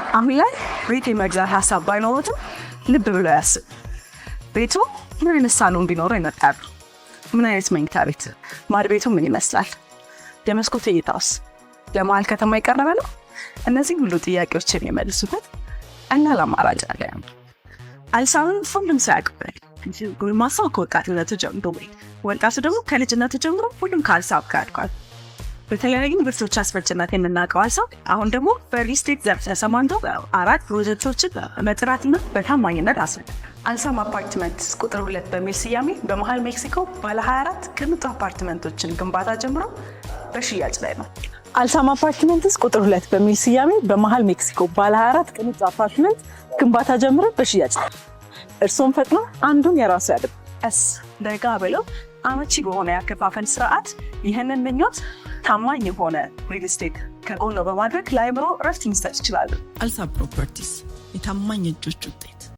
አሁን ላይ ቤት የመግዛት ሀሳብ ባይኖሩትም ልብ ብለው ያስብ። ቤቱ ምን አይነት ሳሎን ቢኖረው ይመርጣሉ? ምን አይነት መኝታ ቤት? ማድ ቤቱ ምን ይመስላል? የመስኮት እይታውስ ለመሀል ከተማ የቀረበ ነው? እነዚህ ሁሉ ጥያቄዎች የሚመልሱበት ቀላል አማራጭ አለ። አልሳምን ሁሉም ሰው ያውቅበታል። ጎልማሳው ከወጣትነቱ ጀምሮ፣ ወጣቱ ደግሞ ከልጅነቱ ጀምሮ ሁሉም ከአልሳም ጋር አድጓል። በተለያዩ ምርቶች አስመጭነት የምናውቀው አልሳም አሁን ደግሞ በሪል ስቴት ዘርፍ ተሰማርቶ አራት ፕሮጀክቶችን በጥራትና በታማኝነት አስመ አልሳም አፓርትመንት ቁጥር 2 በሚል ስያሜ በመሀል ሜክሲኮ ባለ 24 ቅንጡ አፓርትመንቶችን ግንባታ ጀምሮ በሽያጭ ላይ ነው። አልሳም አፓርትመንትስ ቁጥር 2 በሚል ስያሜ በመሀል ሜክሲኮ ባለ 24 ቅንጡ አፓርትመንት ግንባታ ጀምሮ በሽያጭ ላይ። እርስዎም ፈጥነው አንዱን የራሱ ያድርጉ። ቀስ ደጋ ብለው አመቺ በሆነ ያከፋፈል ስርዓት ይህንን ምኞት ታማኝ የሆነ ሪል ስቴት ከጎኖ በማድረግ ለአእምሮ እረፍት መስጠት ይችላሉ። አልሳም ፕሮፐርቲስ፣ የታማኝ እጆች ውጤት።